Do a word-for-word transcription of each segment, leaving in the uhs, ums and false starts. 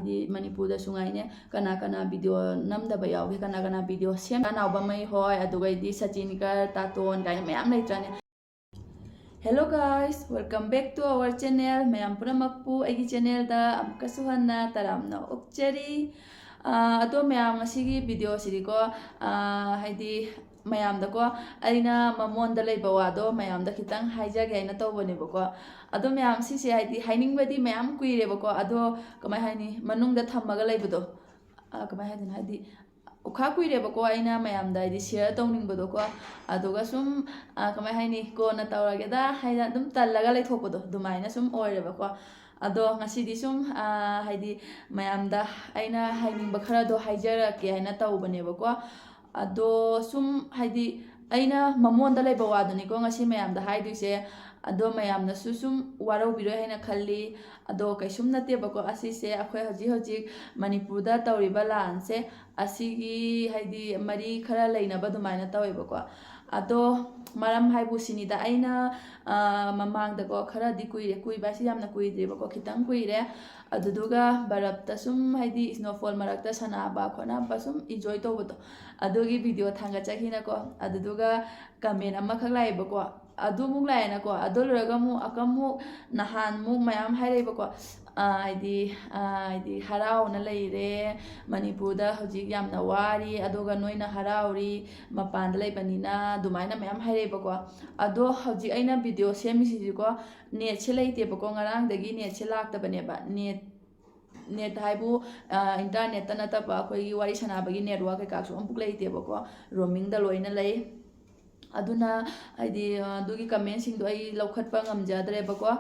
ꯍꯥꯏꯗꯤ ꯃꯅꯤꯄꯨꯔꯗꯁꯨ ꯉꯥꯏꯅꯦ, ꯀꯅꯥ ꯀꯅꯥ ꯚꯤꯗꯤꯑꯣ ꯅꯝꯗꯕ ꯌꯥꯎꯒꯦ, ꯀꯅꯥ ꯀꯅꯥ ꯚꯤꯗꯤꯑꯣ ꯁꯦꯝ, ꯅꯥꯎꯕꯃꯩ ꯍꯣꯏ, ꯑꯗꯨꯒꯩꯗꯤ ꯁꯆꯤꯟ ꯀꯔ, ꯇꯥꯇꯣꯟ ꯀꯥꯏꯅ ꯃꯌꯥꯝ ꯂꯩꯇ꯭ꯔꯅꯦ꯫ Hello guys, welcome back to our channel. ꯃꯌꯥꯝ ꯄꯨꯝꯅꯃꯛꯄꯨ ꯑꯩꯒꯤ ꯆꯦꯅꯦꯜꯗ ꯑꯃꯨꯛꯀꯁꯨ ꯍꯟꯅ ꯇꯔꯥꯝꯅ ꯑꯣꯛꯆꯔꯤ꯫ ꯑꯥ, ꯑꯗꯣ ꯃꯌꯥꯝ, ꯉꯁꯤꯒꯤ ꯚꯤꯗꯤꯑꯣꯁꯤꯗꯤꯀꯣ, ꯑꯥ, ꯍꯥꯏꯗꯤ ꯃꯌꯥꯝꯗꯀꯣ, ꯑꯩꯅ ꯃꯃꯣꯟꯗ ꯂꯩꯕ ꯋꯥꯗꯣ ꯃꯌꯥꯝꯗ ꯈꯤꯇꯪ ꯍꯥꯏꯖꯒꯦ ꯍꯥꯏꯅ ꯇꯧꯕꯅꯦꯕꯀꯣ꯫ ꯑꯗꯣ ꯃꯌꯥꯝ, ꯁꯤꯁꯦ ꯍꯥꯏꯗꯤ ꯍꯥꯏꯅꯤꯡꯕꯗꯤ ꯃꯌꯥꯝ ꯀꯨꯏꯔꯦꯕꯀꯣ, ꯑꯗꯣ ꯀꯃꯥꯏ ꯍꯥꯏꯅꯤ, ꯃꯅꯨꯡꯗ ꯊꯝꯃꯒ ꯂꯩꯕꯗꯣ, ꯑꯥ, ꯀꯃꯥꯏ ꯍꯥꯏꯗꯣꯏꯅꯣ, ꯍꯥꯏꯗꯤ ꯎꯈꯥ ꯀꯨꯏꯔꯦꯕꯀꯣ ꯑꯩꯅ ꯃꯌꯥꯝꯗ ꯍꯥꯏꯗꯤ ꯁꯤꯌꯔ ꯇꯧꯅꯤꯡꯕꯗꯣ꯫ ꯑꯗꯨꯒ ꯁꯨꯝ, ꯑꯥ, ꯀꯃꯥꯏ ꯍꯥꯏꯅꯤ, ꯀꯣꯟꯅ ꯇꯧꯔꯒꯦꯗ ꯍꯥꯏꯅ ꯑꯗꯨꯝ ꯇꯜꯂꯒ ꯂꯩꯊꯣꯛꯄꯗꯣ ꯑꯗꯨꯃꯥꯏꯅ ꯁꯨꯝ ꯑꯣꯏꯔꯦꯕꯀꯣ꯫ ꯑꯗꯣ ꯉꯁꯤꯗꯤ ꯁꯨꯝ, ꯑꯥ, ꯍꯥꯏꯗꯤ ꯃꯌꯥꯝꯗ ꯑꯩꯅ ꯍꯥꯏꯅꯤꯡꯕ ꯈꯔꯗꯣ ꯍꯥꯏꯖꯔꯛꯀꯦ ꯍꯥꯏꯅ ꯇꯧꯕꯅꯦꯕꯀꯣ꯫ ꯑꯗꯣ ꯁꯨꯝ ꯍꯥꯏꯗꯤ ꯑꯩꯅ ꯃꯃꯣꯟꯗ ꯂꯩꯕ ꯋꯥꯗꯨꯅꯤꯀꯣ ꯉꯁꯤ ꯃꯌꯥꯝꯗ ꯍꯥꯏꯗꯣꯏꯁꯦ꯫ ꯑꯗꯣ ꯃꯌꯥꯝꯅꯁꯨ ꯁꯨꯝ ꯋꯥꯔꯧꯕꯤꯔꯣꯏ ꯍꯥꯏꯅ ꯈꯜꯂꯤ꯫ ꯑꯗꯣ ꯀꯩꯁꯨꯝ ꯅꯠꯇꯦꯕꯀꯣ, ꯑꯁꯤꯁꯦ ꯑꯩꯈꯣꯏ ꯍꯧꯖꯤꯛ ꯍꯧꯖꯤꯛ ꯃꯅꯤꯄꯨꯔꯗ ꯇꯧꯔꯤꯕ ꯂꯥꯟꯁꯦ, ꯑꯁꯤꯒꯤ ꯍꯥꯏꯗꯤ ꯃꯔꯤ ꯈꯔ ꯂꯩꯅꯕ ꯑꯗꯨꯃꯥꯏꯅ ꯇꯧꯋꯦꯕꯀꯣ꯫ ꯑꯗꯣ ꯃꯔꯝ ꯍꯥꯏꯕꯨ ꯁꯤꯅꯤꯗ, ꯑꯩꯅ, ꯑꯥ, ꯃꯃꯥꯡꯗꯀꯣ, ꯈꯔꯗꯤ ꯀꯨꯏꯔꯦ, ꯀꯨꯏꯕ ꯍꯥꯏꯁꯤ ꯌꯥꯝꯅ ꯀꯨꯏꯗ꯭ꯔꯤꯕꯀꯣ, ꯈꯤꯇꯪ ꯀꯨꯏꯔꯦ꯫ ꯑꯗꯨꯗꯨꯒ ꯕꯔꯞꯇ ꯁꯨꯝ ꯍꯥꯏꯗꯤ snowfall ꯃꯔꯛꯇ ꯁꯥꯟꯅꯕ ꯈꯣꯠꯅꯕ ꯁꯨꯝ enjoy ꯇꯧꯕꯗꯣ, ꯑꯗꯨꯒꯤ ꯚꯤꯗꯤꯑꯣ ꯊꯥꯡꯒꯠꯆꯈꯤꯅꯀꯣ꯫ ꯑꯗꯨꯗꯨꯒ comment ꯑꯃꯈꯛ ꯂꯥꯛꯑꯦꯕꯀꯣ, ꯑꯗꯨꯃꯨꯛ ꯂꯥꯛꯑꯦꯅꯀꯣ, ꯑꯗꯨ ꯂꯣꯏꯔꯒ ꯑꯃꯨꯛ, ꯑꯃꯨꯛ ꯅꯍꯥꯟꯃꯨꯛ ꯃꯌꯥꯝ ꯍꯥꯏꯔꯛꯑꯦꯕꯀꯣ, ꯑꯥ, ꯍꯥꯏꯗꯤ, ꯑꯥ, ꯍꯥꯏꯗꯤ ꯍꯔꯥꯎꯅ ꯂꯩꯔꯦ, ꯃꯅꯤꯄꯨꯔꯗ ꯍꯧꯖꯤꯛ ꯌꯥꯝꯅ ꯋꯥꯔꯤ, ꯑꯗꯨꯒ ꯅꯣꯏꯅ ꯍꯔꯥꯎꯔꯤ, ꯃꯄꯥꯟꯗ ꯂꯩꯕꯅꯤꯅ, ꯑꯗꯨꯃꯥꯏꯅ ꯃꯌꯥꯝ ꯍꯥꯏꯔꯛꯑꯦꯕꯀꯣ꯫ ꯑꯗꯣ ꯍꯧꯖꯤꯛ ꯑꯩꯅ ꯚꯤꯗꯤꯑꯣ ꯁꯦꯝꯃꯤꯁꯤꯁꯨꯀꯣ, netꯁꯦ ꯂꯩꯇꯦꯕꯀꯣ, ꯉꯔꯥꯡꯗꯒꯤ netꯁꯦ ꯂꯥꯛꯇꯕꯅꯦꯕ꯫ Net, net ꯍꯥꯏꯕꯨ, ꯑꯥ, internetꯇ ꯅꯠꯇꯕ ꯑꯩꯈꯣꯏꯒꯤ ꯋꯥꯔꯤ ꯁꯥꯟꯅꯕꯒꯤ network ꯀꯩꯀꯥꯁꯨ ꯑꯃꯐꯥꯎ ꯂꯩꯇꯦꯕꯀꯣ, roamingꯗ ꯂꯣꯏꯅ ꯂꯩ꯫ ꯑꯗꯨꯅ ꯍꯥꯏꯗꯤ, ꯑ, ꯑꯗꯨꯒꯤ commentꯁꯤꯡꯗꯣ ꯑꯩ ꯂꯧꯈꯠꯄ ꯉꯝꯖꯗ꯭ꯔꯦꯕꯀꯣ꯫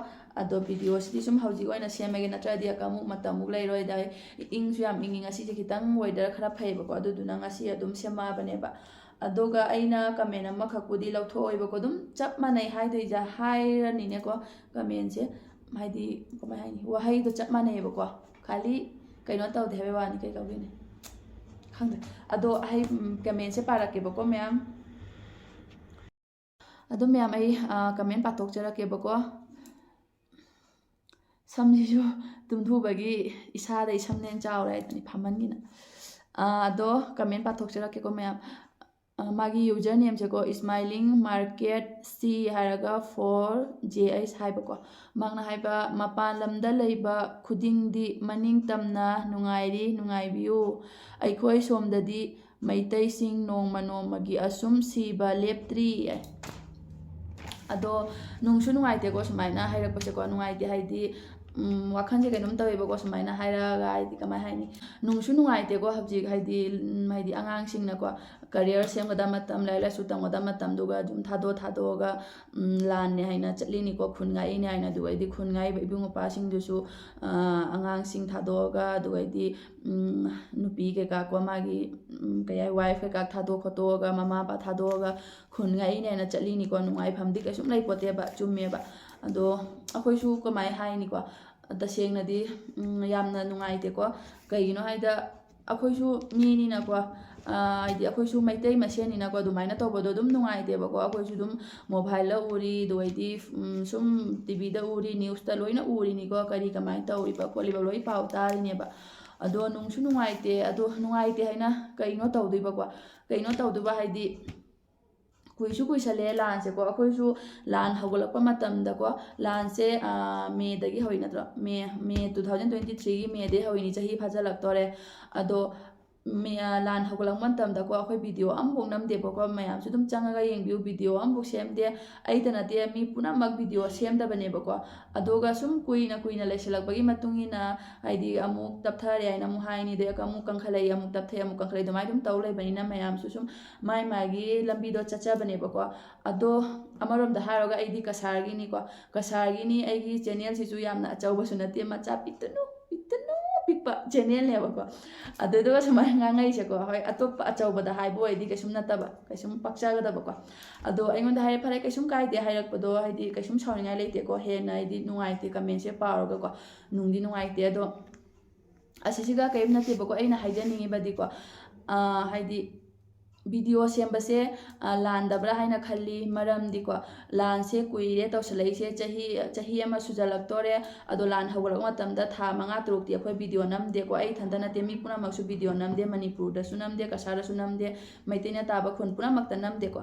ꯑꯗꯣ ꯚꯤꯗꯤꯑꯣꯁꯤꯗꯤ ꯁꯨꯝ ꯍꯧꯖꯤꯛ ꯑꯣꯏꯅ ꯁꯦꯝꯃꯒꯦ, ꯅꯠꯇ꯭ꯔꯗꯤ ꯑꯃꯨꯛ ꯃꯇꯝꯃꯨꯛ ꯂꯩꯔꯣꯏ꯫ ꯑꯗꯩ ꯏꯪꯁꯨ ꯌꯥꯝ ꯏꯪꯉꯤ, ꯉꯁꯤꯁꯦ ꯈꯤꯇꯪ weather ꯈꯔ ꯐꯩꯌꯦꯕꯀꯣ, ꯑꯗꯨꯗꯨꯅ ꯉꯁꯤ ꯑꯗꯨꯝ ꯁꯦꯝꯃꯛꯑꯕꯅꯦꯕ꯫ ꯑꯗꯨꯒ ꯑꯩꯅ comment ꯑꯃꯈꯛꯄꯨꯗꯤ ꯂꯧꯊꯣꯛꯑꯣꯏꯕꯀꯣ, ꯑꯗꯨꯝ ꯆꯞ ꯃꯥꯟꯅꯩ ꯍꯥꯏꯗꯣꯏꯁꯦ, ꯍꯥꯏꯔꯅꯤꯅꯦꯀꯣ, commentꯁꯦ꯫ ꯍꯥꯏꯗꯤ ꯀꯃꯥꯏ ꯍꯥꯏꯅꯤ, ꯋꯥꯍꯩꯗꯣ ꯆꯞ ꯃꯥꯟꯅꯩꯌꯦꯕꯀꯣ, ꯈꯥꯂꯤ ꯀꯩꯅꯣ ꯇꯧꯗꯦ ꯍꯥꯏꯕꯩ ꯋꯥꯅꯤ, ꯀꯩ ꯀꯧꯗꯣꯏꯅꯤ ꯈꯪꯗꯦ꯫ ꯑꯗꯣ ꯑꯩ, ꯎꯝ, commentꯁꯦ ꯄꯥꯔꯛꯀꯦꯕꯀꯣ ꯃꯌꯥꯝ꯫ ꯑꯗꯨꯝ ꯃꯌꯥꯝ ꯑꯩ, ꯑ, comment ꯄꯥꯊꯣꯛꯆꯔꯛꯀꯦꯕꯀꯣ꯫ ꯁꯝꯁꯤꯁꯨ ꯇꯨꯝꯊꯨꯕꯒꯤ ꯏꯁꯥꯗ ꯏꯁꯝꯅ ꯍꯦꯟꯅ ꯆꯥꯎꯔꯦ ꯍꯥꯏꯗꯨꯅꯤ, ꯐꯝꯃꯟꯒꯤꯅ꯫ ꯑꯗꯣ ꯀꯃꯦꯟ ꯄꯥꯊꯣꯛꯆꯔꯛꯀꯦꯀꯣ ꯃꯌꯥꯝ꯫ ꯃꯥꯒꯤ ꯌꯨꯖꯔ ꯅꯦꯝꯁꯦꯀꯣ, ꯏꯁꯃꯥꯏꯂꯤꯡ ꯃꯥꯔꯀꯦꯠ ꯁꯤ ꯍꯥꯏꯔꯒ ꯐꯣꯔ ꯖꯦ ꯑꯩꯁ ꯍꯥꯏꯕꯀꯣ꯫ ꯃꯍꯥꯛꯅ ꯍꯥꯏꯕ: "ꯃꯄꯥꯟ ꯂꯝꯗ ꯂꯩꯕ ꯈꯨꯗꯤꯡꯗꯤ ꯃꯅꯤꯡ ꯇꯝꯅ ꯅꯨꯡꯉꯥꯏꯔꯤ, ꯅꯨꯡꯉꯥꯏꯕꯤꯌꯨ꯫ ꯑꯩꯈꯣꯏ ꯁꯣꯝꯗꯗꯤ ꯃꯩꯇꯩꯁꯤꯡ ꯅꯣꯡꯃ ꯅꯣꯡꯃꯒꯤ ꯑꯁꯨꯝ ꯁꯤꯕ ꯂꯦꯞꯇ꯭ꯔꯤ"꯫ ꯑꯗꯣ ꯅꯨꯡꯁꯨ ꯅꯨꯡꯉꯥꯏꯇꯦꯀꯣ ꯁꯨꯃꯥꯏꯅ ꯍꯥꯏꯔꯛꯄꯁꯦꯀꯣ꯫ ꯅꯨꯡꯉꯥꯏꯇꯦ ꯍꯥꯏꯗꯤ, ꯎꯝ, ꯋꯥꯈꯜꯁꯦ ꯀꯩꯅꯣꯝ ꯇꯧꯋꯦꯕꯀꯣ ꯁꯨꯃꯥꯏꯅ ꯍꯥꯏꯔꯛꯑꯒ, ꯍꯥꯏꯗꯤ ꯀꯃꯥꯏ ꯍꯥꯏꯅꯤ, ꯅꯨꯡꯁꯨ ꯅꯨꯡꯉꯥꯏꯇꯦꯀꯣ꯫ ꯍꯧꯖꯤꯛ ꯍꯥꯏꯗꯤ, ꯎꯝ, ꯍꯥꯏꯗꯤ ꯑꯉꯥꯡꯁꯤꯡꯅꯀꯣ ꯀꯔꯤꯌꯔ ꯁꯦꯝꯒꯗꯕ ꯃꯇꯝ, ꯂꯥꯏꯔꯤꯛ ꯂꯥꯏꯁꯨ ꯇꯝꯒꯗꯕ ꯃꯇꯝꯗꯨꯒ ꯑꯗꯨꯝ ꯊꯥꯗꯣꯛ ꯊꯥꯗꯣꯛꯑꯒ, ꯎꯝ, ꯂꯥꯟꯅꯦ ꯍꯥꯏꯅ ꯆꯠꯂꯤꯅꯤꯀꯣ, ꯈꯨꯟ ꯉꯥꯛꯏꯅꯦ ꯍꯥꯏꯅ꯫ ꯑꯗꯨꯒꯩꯗꯤ ꯈꯨꯟ ꯉꯥꯛꯏꯕ ꯏꯕꯨꯡ ꯏꯄ꯭ꯋꯥꯁꯤꯡꯗꯨꯁꯨ, ꯑ, ꯑꯉꯥꯡꯁꯤꯡ ꯊꯥꯗꯣꯛꯑꯒ, ꯑꯗꯨꯒꯩꯗꯤ, ꯎꯝ, ꯅꯨꯄꯤ ꯀꯩꯀꯥ ꯀꯣ, ꯃꯥꯒꯤ, ꯎꯝ, ꯀꯩ ꯍꯥꯏ, ꯋꯥꯏꯐ ꯀꯩꯀꯥ ꯊꯥꯗꯣꯛ ꯈꯣꯠꯇꯣꯛꯑꯒ, ꯃꯃꯥ ꯃꯄꯥ ꯊꯥꯗꯣꯛꯑꯒ ꯈꯨꯟ ꯉꯥꯛꯏꯅꯦꯅ ꯆꯠꯂꯤꯅꯤꯀꯣ꯫ ꯅꯨꯡꯉꯥꯏꯐꯝꯗꯤ ꯀꯩꯁꯨꯝ ꯂꯩꯄꯣꯠꯇꯦꯕ, ꯆꯨꯝꯃꯦꯕ꯫ ꯑꯗꯣ ꯑꯩꯈꯣꯏꯁꯨ ꯀꯃꯥꯏ ꯍꯥꯏꯅꯤꯀꯣ, ꯇꯁꯦꯡꯅꯗꯤ, ꯎꯝ, ꯌꯥꯝꯅ ꯅꯨꯡꯉꯥꯏꯇꯦꯀꯣ꯫ ꯀꯩꯒꯤꯅꯣ ꯍꯥꯏꯗ, ꯑꯩꯈꯣꯏꯁꯨ ꯃꯤꯅꯤꯅꯀꯣ, ꯑ, ꯍꯥꯏꯗꯤ ꯑꯩꯈꯣꯏꯁꯨ ꯃꯩꯇꯩ ꯃꯁꯦꯟꯅꯤꯅꯀꯣ, ꯑꯗꯨꯃꯥꯏꯅ ꯇꯧꯕꯗꯣ ꯑꯗꯨꯝ ꯅꯨꯡꯉꯥꯏꯇꯦꯕꯀꯣ꯫ ꯑꯩꯈꯣꯏꯁꯨ ꯑꯗꯨꯝ ꯃꯣꯕꯥꯏꯜꯗ ꯎꯔꯤ, ꯑꯗꯨꯒꯩꯗꯤ, ꯎꯝ, ꯁꯨꯝ ꯇꯤ ꯚꯤꯗ ꯎꯔꯤ, ꯅ꯭ꯌꯨꯁꯇ ꯂꯣꯏꯅ ꯎꯔꯤꯅꯤꯀꯣ, ꯀꯔꯤ ꯀꯃꯥꯏꯅ ꯇꯧꯔꯤꯕ ꯈꯣꯠꯂꯤꯕ ꯂꯣꯏ ꯄꯥꯎ ꯇꯥꯔꯤꯅꯦꯕ꯫ ꯑꯗꯣ ꯅꯨꯡꯁꯨ ꯅꯨꯡꯉꯥꯏꯇꯦ꯫ ꯑꯗꯣ ꯅꯨꯡꯉꯥꯏꯇꯦ ꯍꯥꯏꯅ ꯀꯩꯅꯣ ꯇꯧꯗꯣꯏꯕꯀꯣ? ꯀꯩꯅꯣ ꯇꯧꯗꯣꯏꯕ ꯍꯥꯏꯗꯤ, ꯀꯨꯏꯁꯨ ꯀꯨꯏꯁꯜꯂꯦ ꯂꯥꯟꯁꯦꯀꯣ꯫ ꯑꯩꯈꯣꯏꯁꯨ ꯂꯥꯟ ꯍꯧꯒꯠꯂꯛꯄ ꯃꯇꯝꯗꯀꯣ, ꯂꯥꯟꯁꯦ, ꯑ, ꯃꯦꯗꯒꯤ ꯍꯧꯔꯤ ꯅꯠꯇ꯭ꯔꯣ? ꯃꯦ, ꯃꯦ two thousand twenty threeꯒꯤ ꯃꯦꯗꯒꯤ ꯍꯧꯔꯤꯅꯤ, ꯆꯍꯤ ꯐꯥꯖꯤꯜꯂꯛꯇꯣꯔꯦ꯫ ꯑꯗꯣ ꯃꯦ-, ꯑ, ꯂꯥꯟ ꯍꯧꯒꯠꯂꯛꯄ ꯃꯇꯝꯗꯀꯣ, ꯑꯩꯈꯣꯏ ꯚꯤꯗꯤꯑꯣ ꯑꯃꯐꯥꯎ ꯅꯝꯗꯦꯕꯀꯣ꯫ ꯃꯌꯥꯝꯁꯨ ꯑꯗꯨꯝ ꯆꯪꯉꯒ ꯌꯦꯡꯕꯤꯌꯨ, ꯚꯤꯗꯤꯑꯣ ꯑꯃꯐꯥꯎ ꯁꯦꯝꯗꯦ꯫ ꯑꯩꯇ ꯅꯠꯇꯦ, ꯃꯤ ꯄꯨꯝꯅꯃꯛ ꯚꯤꯗꯤꯑꯣ ꯁꯦꯝꯗꯕꯅꯦꯕꯀꯣ꯫ ꯑꯗꯨꯒ ꯁꯨꯝ ꯀꯨꯏꯅ ꯀꯨꯏꯅ ꯂꯩꯁꯜꯂꯛꯄꯒꯤ ꯃꯇꯨꯡ ꯏꯟꯅ, ꯍꯥꯏꯗꯤ ꯑꯃꯨꯛ ꯇꯞꯊꯔꯦ ꯍꯥꯏꯅ ꯑꯃꯨꯛ ꯍꯥꯏꯅꯤ, ꯑꯗꯩ ꯑꯃꯨꯛ ꯀꯟꯈꯠꯂꯛꯏ, ꯑꯃꯨꯛ ꯇꯞꯊꯩ, ꯑꯃꯨꯛ ꯀꯟꯈꯠꯂꯛꯏ, ꯑꯗꯨꯃꯥꯏꯅ ꯑꯗꯨꯝ ꯇꯧ ꯂꯩꯕꯅꯤꯅ ꯃꯌꯥꯝꯁꯨ ꯁꯨꯝ ꯃꯥꯏ ꯃꯥꯒꯤ ꯂꯝꯕꯤꯗꯣ ꯆꯠꯆꯕꯅꯦꯕꯀꯣ꯫ ꯑꯗꯣ ꯑꯃꯔꯣꯝꯗ ꯍꯥꯏꯔꯒ ꯑꯩꯗꯤ ꯀꯁꯥꯔꯒꯤꯅꯤꯀꯣ, ꯀꯁꯥꯔꯒꯤꯅꯤ꯫ ꯑꯩꯒꯤ ꯆꯦꯅꯦꯜꯁꯤꯁꯨ ꯌꯥꯝꯅ ꯑꯆꯧꯕꯁꯨ ꯅꯠꯇꯦ, ꯃꯆꯥ ꯄꯤꯛꯇꯨꯅꯨ ꯄꯤꯛꯇꯨꯅꯨ ꯄꯤꯛꯄ ꯆꯦꯅꯦꯜꯅꯦꯕꯀꯣ꯫ ꯑꯗꯨꯗꯨꯒ ꯁꯨꯃꯥꯏꯅ ꯉꯥꯡꯉꯛꯏꯁꯦꯀꯣ, ꯍꯣꯏ, ꯑꯇꯣꯞꯄ ꯑꯆꯧꯕꯗ ꯍꯥꯏꯕ ꯑꯣꯏꯗꯤ ꯀꯩꯁꯨꯝ ꯅꯠꯇꯕ, ꯀꯩꯁꯨꯝ ꯄꯛꯆꯒꯗꯕꯀꯣ꯫ ꯑꯗꯣ ꯑꯩꯉꯣꯟꯗ ꯍꯥꯏꯔꯦ, ꯐꯔꯦ, ꯀꯩꯁꯨꯝ ꯀꯥꯏꯗꯦ ꯍꯥꯏꯔꯛꯄꯗꯣ, ꯍꯥꯏꯗꯤ ꯀꯩꯁꯨꯝ ꯁꯥꯎꯅꯤꯡꯉꯥꯏ ꯂꯩꯇꯦꯀꯣ꯫ ꯍꯦꯟꯅ ꯑꯩꯗꯤ ꯅꯨꯡꯉꯥꯏꯇꯦ ꯀꯃꯦꯟꯁꯦ ꯄꯥꯔꯒꯀꯣ, ꯅꯨꯡꯗꯤ ꯅꯨꯡꯉꯥꯏꯇꯦ꯫ ꯑꯗꯣ ꯑꯁꯤꯁꯤꯒ ꯀꯔꯤꯝ ꯅꯠꯇꯦꯕꯀꯣ꯫ ꯑꯩꯅ ꯍꯥꯏꯖꯅꯤꯡꯉꯤꯕꯗꯤꯀꯣ, ꯑꯥ, ꯍꯥꯏꯗꯤ ꯚꯤꯗꯤꯑꯣ ꯁꯦꯝꯕꯁꯦ ꯂꯥꯟꯗꯕ꯭ꯔꯥ ꯍꯥꯏꯅ ꯈꯜꯂꯤ꯫ ꯃꯔꯝꯗꯤꯀꯣ, ꯂꯥꯟꯁꯦ ꯀꯨꯏꯔꯦ ꯇꯧꯁꯜꯂꯛꯏꯁꯦ, ꯆꯍꯤ ꯆꯍꯤ ꯑꯃ ꯁꯨꯖꯜꯂꯛꯇꯣꯔꯦ꯫ ꯑꯗꯣ ꯂꯥꯟ ꯍꯧꯒꯠꯂꯛꯄ ꯃꯇꯝꯗ ꯊꯥ ꯃꯉꯥ ꯇꯔꯨꯛꯇꯤ ꯑꯩꯈꯣꯏ ꯚꯤꯗꯤꯑꯣ ꯅꯝꯗꯦꯀꯣ꯫ ꯑꯩ ꯏꯊꯟꯇ ꯅꯠꯇꯦ, ꯃꯤ ꯄꯨꯝꯅꯃꯛꯁꯨ ꯚꯤꯗꯤꯑꯣ ꯅꯝꯗꯦ, ꯃꯅꯤꯄꯨꯔꯗꯁꯨ ꯅꯝꯗꯦ, ꯀꯁꯥꯔꯗꯁꯨ ꯅꯝꯗꯦ, ꯃꯩꯇꯩꯅ ꯇꯥꯕ ꯈꯨꯟ ꯄꯨꯝꯅꯃꯛꯇ ꯅꯝꯗꯦꯀꯣ꯫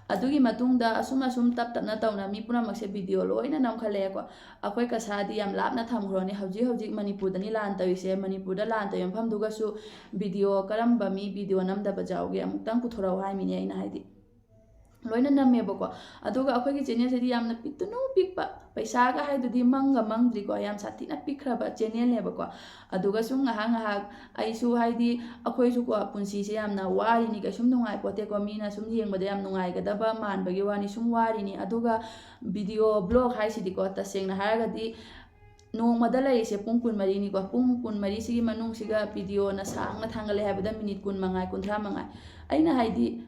ꯑꯗꯨꯒꯤ ꯃꯇꯨꯡꯗ ꯑꯁꯨꯝ ꯑꯁꯨꯝ ꯇꯞ ꯇꯞꯅ ꯇꯧꯅ ꯃꯤ ꯄꯨꯝꯅꯃꯛꯁꯦ ꯚꯤꯗꯤꯑꯣ ꯂꯣꯏꯅ ꯅꯝꯈꯠꯂꯛꯑꯦꯀꯣ꯫ ꯑꯩꯈꯣꯏ ꯀꯁꯥꯔꯗꯤ ꯌꯥꯝ ꯂꯥꯞꯅ ꯊꯝꯈ꯭ꯔꯣꯅꯦ, ꯍꯧꯖꯤꯛ ꯍꯧꯖꯤꯛ ꯃꯅꯤꯄꯨꯔꯗꯅꯤ ꯂꯥꯟ ꯇꯧꯔꯤꯁꯦ꯫ ꯃꯅꯤꯄꯨꯔꯗ ꯂꯥꯟ ꯇꯧꯔꯤ ꯃꯐꯝꯗꯨꯒꯁꯨ ꯚꯤꯗꯤꯑꯣ ꯀꯔꯝꯕ ꯃꯤ ꯚꯤꯗꯤꯑꯣ ꯅꯝꯗꯕ ꯌꯥꯎꯒꯦ? ꯑꯃꯨꯛꯇꯪ ꯄꯨꯊꯣꯔꯛꯑꯣ ꯍꯥꯏꯃꯤꯅꯦ ꯑꯩꯅ ꯍꯥꯏꯗꯤ꯫ ꯂꯣꯏꯅ ꯅꯝꯃꯦꯕꯀꯣ꯫ ꯑꯗꯨꯒ ꯑꯩꯈꯣꯏꯒꯤ ꯆꯦꯅꯦꯜꯁꯤꯗꯤ ꯌꯥꯝꯅ ꯄꯤꯛꯇꯨꯅꯨ ꯄꯤꯛꯄ, ꯄꯩꯁꯥꯒ ꯍꯥꯏꯗꯨꯗꯤ ꯃꯪꯒ ꯃꯪꯗ꯭ꯔꯤꯀꯣ, ꯌꯥꯝ ꯁꯥꯊꯤꯅ ꯄꯤꯛꯈ꯭ꯔꯕ ꯆꯦꯅꯦꯜꯅꯦꯕꯀꯣ꯫ ꯑꯗꯨꯒ ꯁꯨꯝ ꯉꯥꯏꯍꯥꯛ ꯉꯥꯏꯍꯥꯛ ꯑꯩꯁꯨ ꯍꯥꯏꯗꯤ, ꯑꯩꯈꯣꯏꯁꯨꯀꯣ ꯄꯨꯟꯁꯤꯁꯦ ꯌꯥꯝꯅ ꯋꯥꯔꯤꯅꯤ, ꯀꯩꯁꯨꯝ ꯅꯨꯡꯉꯥꯏꯄꯣꯠꯇꯦꯀꯣ, ꯃꯤꯅ ꯁꯨꯝ ꯌꯦꯡꯕꯗ ꯌꯥꯝ ꯅꯨꯡꯉꯥꯏꯒꯗꯕ ꯃꯥꯟꯕꯒꯤ ꯋꯥꯅꯤ, ꯁꯨꯝ ꯋꯥꯔꯤꯅꯤ꯫ ꯑꯗꯨꯒ ꯚꯤꯗꯤꯑꯣ ꯕ꯭ꯂꯣꯒ ꯍꯥꯏꯁꯤꯗꯤꯀꯣ, ꯇꯁꯦꯡꯅ ꯍꯥꯏꯔꯒꯗꯤ ꯅꯣꯡꯃꯗ ꯂꯩꯔꯤꯁꯦ ꯄꯨꯡ ꯀꯨꯟꯃꯔꯤꯅꯤꯀꯣ꯫ ꯄꯨꯡ ꯀꯨꯟꯃꯔꯤꯁꯤꯒꯤ ꯃꯅꯨꯡꯁꯤꯒ ꯚꯤꯗꯤꯑꯣꯅ ꯁꯥꯡꯅ ꯊꯥꯡꯒꯠꯂꯦ ꯍꯥꯏꯕꯗ ꯃꯤꯅꯤꯠ ꯀꯨꯟ ꯃꯉꯥꯏ, ꯀꯨꯟꯊ꯭ꯔꯥ ꯃꯉꯥꯏ꯫ ꯑꯩꯅ ꯍꯥꯏꯗꯤ,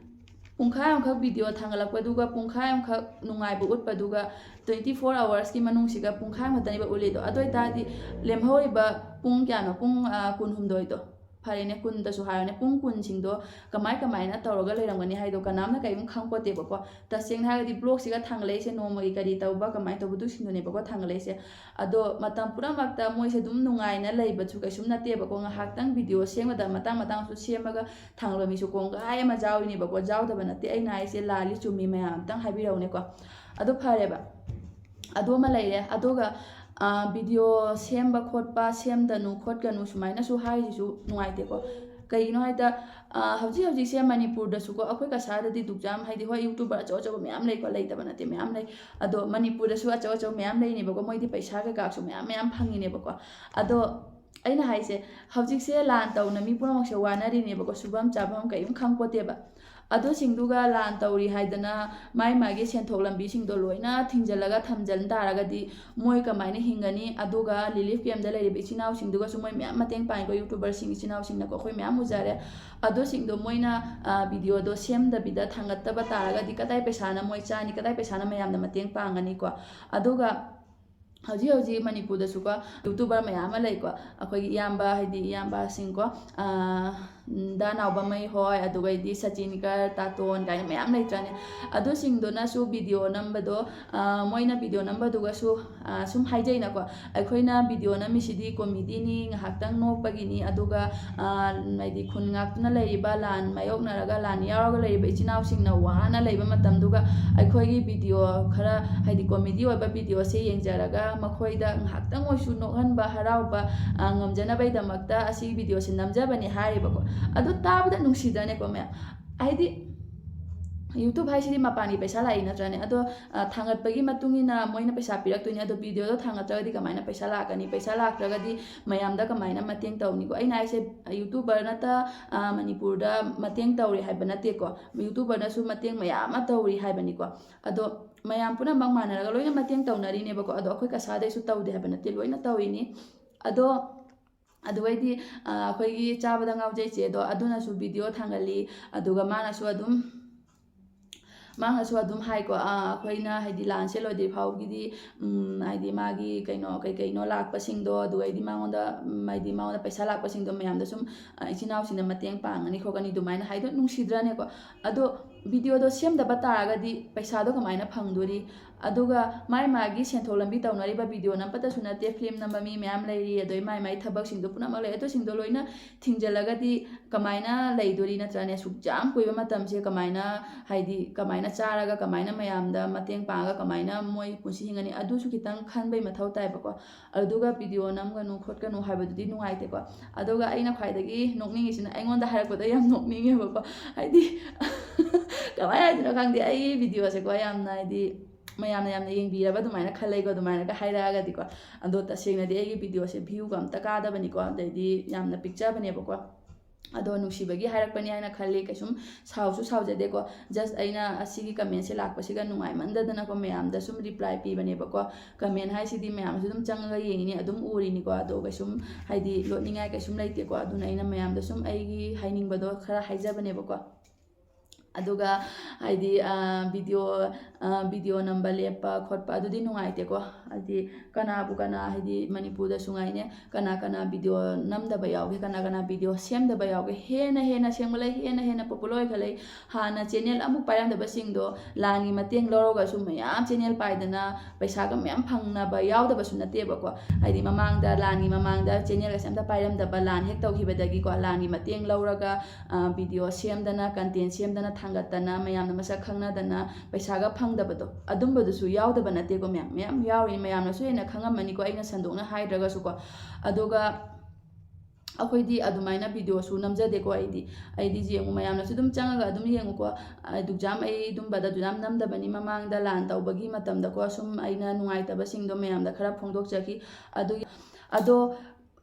ꯄꯨꯡꯈꯥꯏ ꯑꯃꯈꯛ ꯚꯤꯗꯤꯑꯣ ꯊꯥꯡꯒꯠꯂꯛꯄꯗꯨꯒ ꯄꯨꯡꯈꯥꯏ ꯑꯃꯈꯛ ꯅꯨꯡꯉꯥꯏꯕ ꯎꯠꯄꯗꯨꯒ twenty four hoursꯀꯤ ꯃꯅꯨꯡꯁꯤꯒ ꯄꯨꯡꯈꯥꯏ ꯑꯃꯈꯛꯇꯅꯦꯕ ꯎꯠꯂꯤꯗꯣ꯫ ꯑꯗꯨ ꯑꯣꯏꯇꯥꯔꯗꯤ ꯂꯦꯝꯍꯧꯔꯤꯕ ꯄꯨꯡ ꯀꯌꯥꯅꯣ? ꯄꯨꯡ, ꯑ, ꯀꯨꯟꯍꯨꯝꯗꯣꯏꯗꯣ꯫ ꯐꯔꯦꯅꯦ, ꯀꯨꯟꯗꯁꯨ ꯍꯥꯏꯔꯣꯅꯦ, ꯄꯨꯡ ꯀꯨꯟꯁꯤꯡꯗꯣ ꯀꯃꯥꯏ ꯀꯃꯥꯏꯅ ꯇꯧꯔꯒ ꯂꯩꯔꯝꯒꯅꯤ ꯍꯥꯏꯗꯣ ꯀꯅꯥꯝꯅ ꯀꯔꯤꯝ ꯈꯪꯄꯣꯠꯇꯦꯕꯀꯣ꯫ ꯇꯁꯦꯡꯅ ꯍꯥꯏꯔꯒꯗꯤ ꯕ꯭ꯂꯣꯒꯁꯤꯒ ꯊꯥꯡꯒꯠꯂꯛꯏꯁꯦ ꯅꯣꯡꯃꯒꯤ ꯀꯔꯤ ꯇꯧꯕ, ꯀꯃꯥꯏꯅ ꯇꯧꯕꯗꯨꯁꯤꯡꯗꯨꯅꯦꯕꯀꯣ ꯊꯥꯡꯒꯠꯂꯛꯏꯁꯦ꯫ ꯑꯗꯣ ꯃꯇꯝ ꯄꯨꯝꯅꯃꯛꯇ ꯃꯣꯏꯁꯦ ꯑꯗꯨꯝ ꯅꯨꯡꯉꯥꯏꯅ ꯂꯩꯕꯁꯨ ꯀꯩꯁꯨꯝ ꯅꯠꯇꯦꯕꯀꯣ꯫ ꯉꯥꯏꯍꯥꯛꯇꯪ ꯚꯤꯗꯤꯑꯣ ꯁꯦꯝꯕꯗ ꯃꯇꯥꯡ ꯃꯇꯥꯡꯁꯨ ꯁꯦꯝꯃꯒ ꯊꯥꯡꯒꯠꯂꯛꯄ ꯃꯤꯁꯨ ꯀꯣꯡꯒꯥꯏ ꯑꯃ ꯌꯥꯎꯔꯤꯅꯦꯕꯀꯣ꯫ ꯌꯥꯎꯗꯕ ꯅꯠꯇꯦ, ꯑꯩꯅ ꯍꯥꯏꯁꯦ ꯂꯥꯜꯂꯤ ꯆꯨꯝꯃꯤ ꯃꯌꯥꯝ ꯑꯝꯇꯪ ꯍꯥꯏꯕꯤꯔꯛꯎꯅꯦꯀꯣ꯫ ꯑꯗꯨ ꯐꯔꯦꯕ꯫ ꯑꯗꯨ ꯑꯃ ꯂꯩꯔꯦ꯫ ꯑꯗꯨꯒ, ꯑ, ꯚꯤꯗꯤꯑꯣ ꯁꯦꯝꯕ ꯈꯣꯠꯄ, ꯁꯦꯝꯗꯅꯨ ꯈꯣꯠꯀꯅꯨ ꯁꯨꯃꯥꯏꯅꯁꯨ ꯍꯥꯏꯔꯤꯁꯤꯁꯨ ꯅꯨꯡꯉꯥꯏꯇꯦꯀꯣ꯫ ꯀꯩꯒꯤꯅꯣ ꯍꯥꯏꯗ, ꯑ, ꯍꯧꯖꯤꯛ ꯍꯧꯖꯤꯛꯁꯦ ꯃꯅꯤꯄꯨꯔꯗꯁꯨꯀꯣ, ꯑꯩꯈꯣꯏ ꯀꯁꯥꯔꯗꯗꯤ ꯗꯨꯛ ꯌꯥꯝ, ꯍꯥꯏꯗꯤ, ꯍꯣꯏ, YouTuber ꯑꯆꯧ ꯑꯆꯧꯕ ꯃꯌꯥꯝ ꯂꯩꯀꯣ, ꯂꯩꯇꯕ ꯅꯠꯇꯦ, ꯃꯌꯥꯝ ꯂꯩ꯫ ꯑꯗꯣ ꯃꯅꯤꯄꯨꯔꯗꯁꯨ ꯑꯆꯧ ꯑꯆꯧꯕ ꯃꯌꯥꯝ ꯂꯩꯅꯦꯕꯀꯣ, ꯃꯣꯏꯗꯤ ꯄꯩꯁꯥ ꯀꯩꯀꯥꯁꯨ ꯃꯌꯥꯝ ꯃꯌꯥꯝ ꯐꯪꯉꯤꯅꯦꯕꯀꯣ꯫ ꯑꯗꯣ ꯑꯩꯅ ꯍꯥꯏꯁꯦ, ꯍꯧꯖꯤꯛꯁꯦ ꯂꯥꯟ ꯇꯧꯅ ꯃꯤ ꯄꯨꯝꯅꯃꯛꯁꯦ ꯋꯥꯅꯔꯤꯅꯦꯕꯀꯣ, ꯁꯨꯐꯝ ꯆꯥꯐꯝ ꯀꯔꯤꯝ ꯈꯪꯄꯣꯠꯇꯦꯕ꯫ ꯑꯗꯨꯁꯤꯡꯗꯨꯒ ꯂꯥꯟ ꯇꯧꯔꯤ ꯍꯥꯏꯗꯅ ꯃꯥꯏ ꯃꯥꯒꯤ ꯁꯦꯟꯊꯣꯛ ꯂꯝꯕꯤꯁꯤꯡꯗꯣ ꯂꯣꯏꯅ ꯊꯤꯡꯖꯤꯜꯂꯒ ꯊꯝꯖꯤꯟ ꯇꯥꯔꯒꯗꯤ ꯃꯣꯏ ꯀꯃꯥꯏꯅ ꯍꯤꯡꯒꯅꯤ? ꯑꯗꯨꯒ relief campꯇ ꯂꯩꯔꯤꯕ ꯏꯆꯤꯟ ꯏꯅꯥꯎꯁꯤꯡꯗꯨꯒꯁꯨ ꯃꯣꯏ ꯃꯌꯥꯝ ꯃꯇꯦꯡ ꯄꯥꯡꯉꯤꯀꯣ, YouTuberꯁꯤꯡ ꯏꯆꯤꯟ ꯏꯅꯥꯎꯁꯤꯡꯅꯀꯣ, ꯑꯩꯈꯣꯏ ꯃꯌꯥꯝ ꯎꯖꯔꯦ꯫ ꯑꯗꯨꯁꯤꯡꯗꯣ ꯃꯣꯏꯅ, ꯑ, ꯚꯤꯗꯤꯑꯣꯗꯣ ꯁꯦꯝꯗꯕꯤꯗ ꯊꯥꯡꯒꯠꯇꯕ ꯇꯥꯔꯒꯗꯤ ꯀꯗꯥꯏ ꯄꯩꯁꯥꯅ ꯃꯣꯏ ꯆꯥꯅꯤ? ꯀꯗꯥꯏ ꯄꯩꯁꯥꯅ ꯃꯌꯥꯝꯅ ꯃꯇꯦꯡ ꯄꯥꯡꯒꯅꯤꯀꯣ? ꯑꯗꯨꯒ ꯍꯧꯖꯤꯛ ꯍꯧꯖꯤꯛ ꯃꯅꯤꯄꯨꯔꯗꯁꯨꯀꯣ YouTuber ꯃꯌꯥꯝ ꯑꯃ ꯂꯩꯀꯣ, ꯑꯩꯈꯣꯏꯒꯤ ꯏꯌꯥꯝꯕ, ꯍꯥꯏꯗꯤ ꯏꯌꯥꯝꯕꯁꯤꯡꯀꯣ, ꯑꯥ, ꯗꯥ ꯅꯥꯎꯕꯃꯩ ꯍꯣꯏ, ꯑꯗꯨꯒꯩꯗꯤ ꯁꯆꯤꯟ ꯀꯔ, ꯇꯥꯇꯣꯟ ꯀꯥꯏꯅ ꯃꯌꯥꯝ ꯂꯩꯇ꯭ꯔꯥꯅꯦ? ꯑꯗꯨꯁꯤꯡꯗꯨꯅꯁꯨ video ꯅꯝꯕꯗꯣ, ꯑꯥ, ꯃꯣꯏꯅ video ꯅꯝꯕꯗꯨꯒꯁꯨ, ꯑꯥ, ꯁꯨꯝ ꯍꯥꯏꯖꯩꯅꯀꯣ, ꯑꯩꯈꯣꯏꯅ video ꯅꯝꯃꯤꯁꯤꯗꯤ comedyꯅꯤ, ꯉꯥꯏꯍꯥꯛꯇꯪ ꯅꯣꯛꯄꯒꯤꯅꯤ, ꯑꯗꯨꯒ, ꯑꯥ, ꯍꯥꯏꯗꯤ ꯈꯨꯟ ꯉꯥꯛꯇꯨꯅ ꯂꯩꯔꯤꯕ, ꯂꯥꯟ ꯃꯥꯌꯣꯛꯅꯔꯒ ꯂꯥꯟ ꯌꯥꯎꯔꯒ ꯂꯩꯔꯤꯕ ꯏꯆꯤꯟ ꯏꯅꯥꯎꯁꯤꯡꯅ ꯋꯥꯅ ꯂꯩꯕ ꯃꯇꯝꯗꯨꯒ ꯑꯩꯈꯣꯏꯒꯤ video ꯈꯔ, ꯍꯥꯏꯗꯤ comedy ꯑꯣꯏꯕ videoꯁꯦ ꯌꯦꯡꯖꯔꯒ ꯃꯈꯣꯏꯗ ꯉꯥꯏꯍꯥꯛꯇꯪ ꯑꯣꯏꯁꯨ ꯅꯣꯛꯍꯟꯕ, ꯍꯔꯥꯎꯕ, ꯑ, ꯉꯝꯖꯅꯕꯒꯤꯗꯃꯛꯇ ꯑꯁꯤꯒꯤ videoꯁꯦ ꯅꯝꯖꯕꯅꯦ ꯍꯥꯏꯔꯤꯕꯀꯣ꯫ ꯑꯗꯨ ꯇꯥꯕꯗ ꯅꯨꯡꯁꯤꯗ꯭ꯔꯅꯦꯀꯣ ꯃꯌꯥꯝ? ꯍꯥꯏꯗꯤ YouTube ꯍꯥꯏꯁꯤꯗꯤ ꯃꯄꯥꯟꯒꯤ ꯄꯩꯁꯥ ꯂꯥꯛꯏ ꯅꯠꯇ꯭ꯔꯅꯦ? ꯑꯗꯣ, ꯑ, ꯊꯥꯡꯒꯠꯄꯒꯤ ꯃꯇꯨꯡ ꯏꯟꯅ ꯃꯣꯏꯅ ꯄꯩꯁꯥ ꯄꯤꯔꯛꯇꯣꯏꯅꯦ꯫ ꯑꯗꯣ videoꯗꯣ ꯊꯥꯡꯒꯠꯇ꯭ꯔꯒꯗꯤ ꯀꯃꯥꯏꯅ ꯄꯩꯁꯥ ꯂꯥꯛꯀꯅꯤ? ꯄꯩꯁꯥ ꯂꯥꯛꯇ꯭ꯔꯒꯗꯤ ꯃꯌꯥꯝꯗ ꯀꯃꯥꯏꯅ ꯃꯇꯦꯡ ꯇꯧꯅꯤꯀꯣ? ꯑꯩꯅ ꯍꯥꯏꯁꯦ YouTuber ꯅꯠꯇ, ꯑ, ꯃꯅꯤꯄꯨꯔꯗ ꯃꯇꯦꯡ ꯇꯧꯔꯦ ꯍꯥꯏꯕ ꯅꯠꯇꯦꯀꯣ꯫ YouTuberꯅꯁꯨ ꯃꯇꯦꯡ ꯃꯌꯥꯝ ꯑꯃ ꯇꯧꯔꯤ ꯍꯥꯏꯕꯅꯤꯀꯣ꯫ ꯑꯗꯣ ꯃꯌꯥꯝ ꯄꯨꯝꯅꯃꯛ ꯃꯥꯟꯅꯔꯒ ꯂꯣꯏꯅ ꯃꯇꯦꯡ ꯇꯧꯅꯔꯤꯅꯦꯕꯀꯣ꯫ ꯑꯗꯣ ꯑꯩꯈꯣꯏ ꯀꯁꯥꯗꯩꯁꯨ ꯇꯧꯗꯦ ꯍꯥꯏꯕ ꯅꯠꯇꯦ, ꯂꯣꯏꯅ ꯇꯧꯔꯤꯅꯤ꯫ ꯑꯗꯣ ꯑꯗꯨꯒꯩꯗꯤ, ꯑ, ꯑꯩꯈꯣꯏꯒꯤ ꯆꯥꯕꯗ ꯉꯥꯎꯖꯩ ꯆꯦꯗꯣ, ꯑꯗꯨꯅꯁꯨ video ꯊꯥꯡꯒꯠꯂꯤ꯫ ꯑꯗꯨꯒ ꯃꯥꯅꯁꯨ ꯑꯗꯨꯝ, ꯃꯥꯅꯁꯨ ꯑꯗꯨꯝ ꯍꯥꯏꯀꯣ, ꯑ, ꯑꯩꯈꯣꯏꯅ ꯍꯥꯏꯗꯤ ꯂꯥꯟꯁꯦ ꯂꯣꯏꯗ꯭ꯔꯤ ꯐꯥꯎꯒꯤꯗꯤ, ꯎꯝ, ꯍꯥꯏꯗꯤ ꯃꯥꯒꯤ ꯀꯩꯅꯣ, ꯀꯩ ꯀꯩꯅꯣ ꯂꯥꯛꯄꯁꯤꯡꯗꯣ, ꯑꯗꯨꯒꯩꯗꯤ ꯃꯉꯣꯟꯗ, ꯎꯝ, ꯍꯥꯏꯗꯤ ꯃꯉꯣꯟꯗ ꯄꯩꯁꯥ ꯂꯥꯛꯄꯁꯤꯡꯗꯣ ꯃꯌꯥꯝꯗꯣ ꯁꯨꯝ, ꯑ, ꯏꯆꯤꯟ ꯏꯅꯥꯎꯁꯤꯡꯅ ꯃꯇꯦꯡ ꯄꯥꯡꯒꯅꯤ ꯈꯣꯠꯀꯅꯤ ꯑꯗꯨꯃꯥꯏꯅ ꯍꯥꯏꯗꯣ ꯅꯨꯡꯁꯤꯗ꯭ꯔꯅꯦꯀꯣ? ꯑꯗꯣ videoꯗꯣ ꯁꯦꯝꯗꯕ ꯇꯥꯔꯒꯗꯤ ꯄꯩꯁꯥꯗꯣ ꯀꯃꯥꯏꯅ ꯐꯪꯗꯣꯔꯤ? ꯑꯗꯨꯒ ꯃꯥꯏ ꯃꯥꯒꯤ ꯁꯦꯟꯊꯣꯛ ꯂꯝꯕꯤ ꯇꯧꯅꯔꯤꯕ video ꯅꯝꯕꯇꯁꯨ ꯅꯠꯇꯦ, film ꯅꯝꯕ ꯃꯤ ꯃꯌꯥꯝ ꯂꯩꯔꯤ, ꯑꯗꯩ ꯃꯥꯏ ꯃꯥꯏ ꯊꯕꯛꯁꯤꯡꯗꯣ ꯄꯨꯝꯅꯃꯛ ꯂꯩ꯫ ꯑꯗꯨꯁꯤꯡꯗꯣ ꯂꯣꯏꯅ ꯊꯤꯡꯖꯤꯜꯂꯒꯗꯤ ꯀꯃꯥꯏꯅ ꯂꯩꯗꯣꯔꯤ ꯅꯠꯇ꯭ꯔꯅꯦ? ꯑꯁꯨꯛ ꯌꯥꯝ ꯀꯨꯏꯕ ꯃꯇꯝꯁꯦ ꯀꯃꯥꯏꯅ, ꯍꯥꯏꯗꯤ ꯀꯃꯥꯏꯅ ꯆꯥꯔꯒ, ꯀꯃꯥꯏꯅ ꯃꯌꯥꯝꯗ ꯃꯇꯦꯡ ꯄꯥꯡꯉꯒ, ꯀꯃꯥꯏꯅ ꯃꯣꯏ ꯄꯨꯟꯁꯤ ꯍꯤꯡꯒꯅꯤ? ꯑꯗꯨꯁꯨ ꯈꯤꯇꯪ ꯈꯟꯕꯩ ꯃꯊꯧ ꯇꯥꯏꯕꯀꯣ꯫ ꯑꯗꯨꯒ video ꯅꯝꯒꯅꯨ ꯈꯣꯠꯀꯅꯨ ꯍꯥꯏꯕꯗꯨꯗꯤ ꯅꯨꯡꯉꯥꯏꯇꯦꯀꯣ꯫ ꯑꯗꯨꯒ ꯑꯩꯅ ꯈ꯭ꯋꯥꯏꯗꯒꯤ ꯅꯣꯛꯅꯤꯡꯉꯤꯁꯤꯅ, ꯑꯩꯉꯣꯟꯗ ꯍꯥꯏꯔꯛꯄꯗ ꯌꯥꯝ ꯅꯣꯛꯅꯤꯡꯉꯦꯕꯀꯣ꯫ ꯍꯥꯏꯗꯤ ꯀꯃꯥꯏꯅ ꯍꯥꯏꯗꯣꯏꯅꯣ ꯈꯪꯗꯦ, ꯑꯩꯒꯤ videoꯁꯦꯀꯣ ꯌꯥꯝꯅ, ꯍꯥꯏꯗꯤ ꯃꯌꯥꯝꯅ ꯌꯥꯝꯅ ꯌꯦꯡꯕꯤꯔꯕ ꯑꯗꯨꯃꯥꯏꯅꯒ ꯍꯥꯏꯔꯛꯑꯒꯗꯤꯀꯣ꯫ ꯑꯗꯣ ꯇꯁꯦꯡꯅꯗꯤ ꯑꯩꯒꯤ videoꯁꯦ viewꯒ ꯑꯝꯇ ꯀꯥꯗꯕꯅꯤꯀꯣ, ꯑꯗꯩꯗꯤ ꯌꯥꯝꯅ ꯄꯤꯛꯆꯕꯅꯦꯕꯀꯣ꯫ ꯑꯗꯣ ꯅꯨꯡꯁꯤꯕꯒꯤ ꯍꯥꯏꯔꯛꯄꯅꯤ ꯍꯥꯏꯅ ꯈꯜꯂꯤ, ꯀꯩꯁꯨꯝ ꯁꯥꯎꯁꯨ ꯁꯥꯎꯖꯗꯦꯀꯣ꯫ Just ꯑꯩꯅ ꯑꯁꯤꯒꯤ commentꯁꯦ ꯂꯥꯛꯄꯁꯤꯒ ꯅꯨꯡꯉꯥꯏꯃꯟꯗꯗꯅꯀꯣ, ꯃꯌꯥꯝꯗ ꯁꯨꯝ reply ꯄꯤꯕꯅꯦꯕꯀꯣ꯫ Comment ꯍꯥꯏꯁꯤꯗꯤ ꯃꯌꯥꯝꯁꯨ ꯑꯗꯨꯝ ꯆꯪꯉꯒ ꯌꯦꯡꯉꯤꯅꯤ, ꯑꯗꯨꯝ ꯎꯔꯤꯅꯤꯀꯣ꯫ ꯑꯗꯣ ꯀꯩꯁꯨꯝ, ꯍꯥꯏꯗꯤ, ꯂꯣꯠꯅꯤꯡꯉꯥꯏ ꯀꯩꯁꯨꯝ ꯂꯩꯇꯦꯀꯣ꯫ ꯑꯗꯨꯅ ꯑꯩꯅ ꯃꯌꯥꯝꯗ ꯁꯨꯝ ꯑꯩꯒꯤ ꯍꯥꯏꯅꯤꯡꯕꯗꯣ ꯈꯔ ꯍꯥꯏꯖꯕꯅꯦꯕꯀꯣ꯫ ꯑꯗꯨꯒ ꯍꯥꯏꯗꯤ ꯚꯤꯗꯤꯑꯣ ꯚꯤꯗꯤꯑꯣ ꯅꯝꯕ ꯂꯦꯞꯄ ꯈꯣꯠꯄ ꯑꯗꯨꯗꯤ ꯅꯨꯡꯉꯥꯏꯇꯦꯀꯣ꯫ ꯍꯥꯏꯗꯤ ꯀꯅꯥꯕꯨ ꯀꯅꯥ, ꯍꯥꯏꯗꯤ ꯃꯅꯤꯄꯨꯔꯗꯁꯨ ꯉꯥꯏꯅꯦ, ꯀꯅꯥ ꯀꯅꯥ ꯚꯤꯗꯤꯑꯣ ꯅꯝꯗꯕ ꯌꯥꯎꯒꯦ, ꯀꯅꯥ ꯀꯅꯥ ꯚꯤꯗꯤꯑꯣ ꯁꯦꯝꯗꯕ ꯌꯥꯎꯒꯦ, ꯍꯦꯟꯅ ꯍꯦꯟꯅ ꯁꯦꯝꯒꯠꯂꯛꯏ, ꯍꯦꯟꯅ ꯍꯦꯟꯅ ꯄꯣꯄꯨꯂꯔ ꯑꯣꯏꯈꯠꯂꯛꯏ꯫ ꯍꯥꯟꯅ ꯆꯦꯅꯦꯜ ꯑꯃꯨꯛ ꯄꯥꯏꯔꯝꯗꯕꯁꯤꯡꯗꯣ ꯂꯥꯟꯒꯤ ꯃꯇꯦꯡ ꯂꯧꯔꯒꯁꯨ ꯃꯌꯥꯝ ꯆꯦꯅꯦꯜ ꯄꯥꯏꯗꯅ ꯄꯩꯁꯥꯒ ꯃꯌꯥꯝ ꯐꯪꯅꯕ ꯌꯥꯎꯗꯕꯁꯨ ꯅꯠꯇꯦꯕꯀꯣ꯫ ꯍꯥꯏꯗꯤ ꯃꯃꯥꯡꯗ, ꯂꯥꯟꯒꯤ ꯃꯃꯥꯡꯗ ꯆꯦꯅꯦꯜꯒꯁꯦ ꯑꯝꯇ ꯄꯥꯏꯔꯝꯗꯕ, ꯂꯥꯟ ꯍꯦꯛ ꯇꯧꯈꯤꯕꯗꯒꯤꯀꯣ ꯂꯥꯟꯒꯤ ꯃꯇꯦꯡ ꯂꯧꯔꯒ ꯚꯤꯗꯤꯑꯣ ꯁꯦꯝꯗꯅ, ꯀꯟꯇꯦꯟ ꯁꯦꯝꯗꯅ ꯊꯥꯡꯒꯠꯇꯅ ꯃꯌꯥꯝꯅ ꯃꯁꯛ ꯈꯪꯅꯗꯅ ꯄꯩꯁꯥꯒ ꯐꯪꯗꯕꯗꯣ, ꯑꯗꯨꯝꯕꯗꯨꯁꯨ ꯌꯥꯎꯗꯕ ꯅꯠꯇꯦꯀꯣ ꯃꯌꯥꯝ, ꯃꯌꯥꯝ ꯌꯥꯎꯔꯤꯅꯤ꯫ ꯃꯌꯥꯝꯅꯁꯨ ꯍꯦꯟꯅ ꯈꯪꯉꯝꯃꯅꯤꯀꯣ, ꯑꯩꯅ ꯁꯟꯗꯣꯛꯅ ꯍꯥꯏꯗ꯭ꯔꯒꯁꯨꯀꯣ꯫ ꯑꯗꯨꯒ ꯑꯩꯈꯣꯏꯗꯤ ꯑꯗꯨꯃꯥꯏꯅ ꯚꯤꯗꯤꯑꯣꯁꯨ ꯅꯝꯖꯗꯦꯀꯣ꯫ ꯑꯩꯗꯤ ꯑꯩꯗꯤ ꯌꯦꯡꯉꯨ, ꯃꯌꯥꯝꯅꯁꯨ ꯑꯗꯨꯝ ꯆꯪꯉꯒ ꯑꯗꯨꯝ ꯌꯦꯡꯉꯨꯀꯣ꯫ ꯑꯗꯨꯛꯌꯥꯝ ꯑꯩ ꯑꯗꯨꯝꯕꯗ ꯑꯗꯨꯌꯥꯝ ꯅꯝꯗꯕꯅꯤ꯫ ꯃꯃꯥꯡꯗ ꯂꯥꯟ ꯇꯧꯕꯒꯤ ꯃꯇꯝꯗꯀꯣ ꯁꯨꯝ ꯑꯩꯅ ꯅꯨꯡꯉꯥꯏꯇꯕꯁꯤꯡꯗꯣ ꯃꯌꯥꯝꯗ ꯈꯔ ꯐꯣꯡꯗꯣꯛꯆꯈꯤ꯫ ꯑꯗꯨ ꯑꯗꯣ